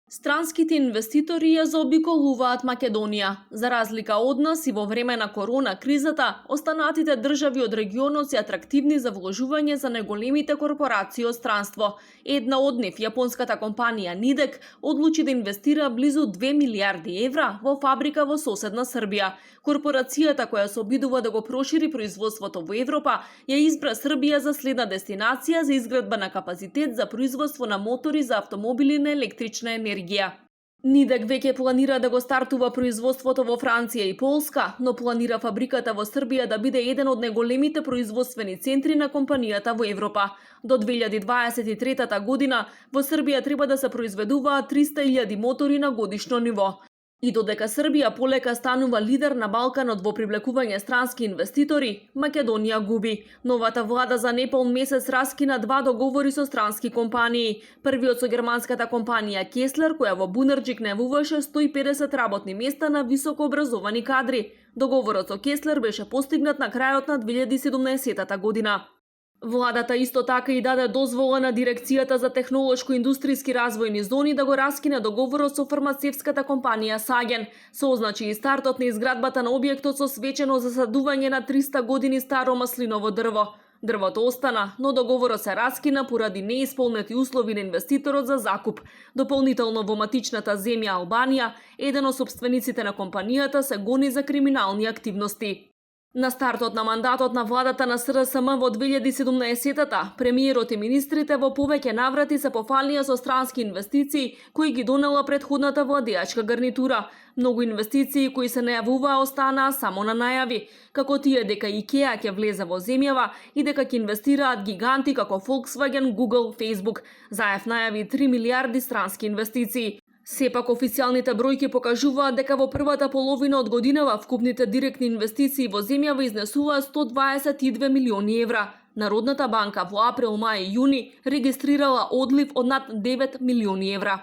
Странските инвеститори ја заобиколуваат Македонија. За разлика од нас и во време на корона кризата, останатите држави од регионот се атрактивни за вложување за најголемите корпорации од странство. Една од нив, јапонската компанија Nidec, одлучи да инвестира близу 2 милиарди евра во фабрика во соседна Србија. Корпорацијата која се обидува да го прошири производството во Европа, ја избра Србија за следна дестинација за изградба на капацитет за производство на мотори за автомобили на електрична енергија. Nidec веќе планира да го стартува производството во Франција и Полска, но планира фабриката во Србија да биде еден од најголемите производствени центри на компанијата во Европа. До 2023 година во Србија треба да се произведуваат 300.000 мотори на годишно ниво. И додека Србија полека станува лидер на Балканот во привлекување странски инвеститори, Македонија губи. Новата влада за неполн месец раскина 2 договори со странски компании. Првиот со германската компанија Кеслер, која во Бунарџик најавуваше 150 работни места на високо образовани кадри. Договорот со Кеслер беше постигнат на крајот на 2017 година. Владата исто така и даде дозвола на Дирекцијата за технолошко-индустријски развојни зони да го раскине договорот со фармацевската компанија Саген. Се означи и стартот на изградбата на објектот со свечено засадување на 300 години старо маслиново дрво. Дрвото остана, но договорот се раскина поради неисполнети услови на инвеститорот за закуп. Дополнително во матичната земја Албанија, еден од собствениците на компанијата се гони за криминални активности. На стартот на мандатот на владата на СРСМ во 2017-та, премиерот и министрите во повеќе наврати се пофалија со странски инвестиции кои ги донела претходната владеачка гарнитура. Многу инвестиции кои се најавуваа останаа само на најави, како тие дека IKEA ќе влезе во земјава и дека ќе инвестираат гиганти како Volkswagen, Google, Facebook. ЗАЕФ најави 3 милиарди странски инвестиции. Сепак официјалните бројки покажуваат дека во првата половина од годинава вкупните директни инвестиции во земјава изнесуваа 122 милиони евра. Народната банка во април, мај и јуни регистрирала одлив од над 9 милиони евра.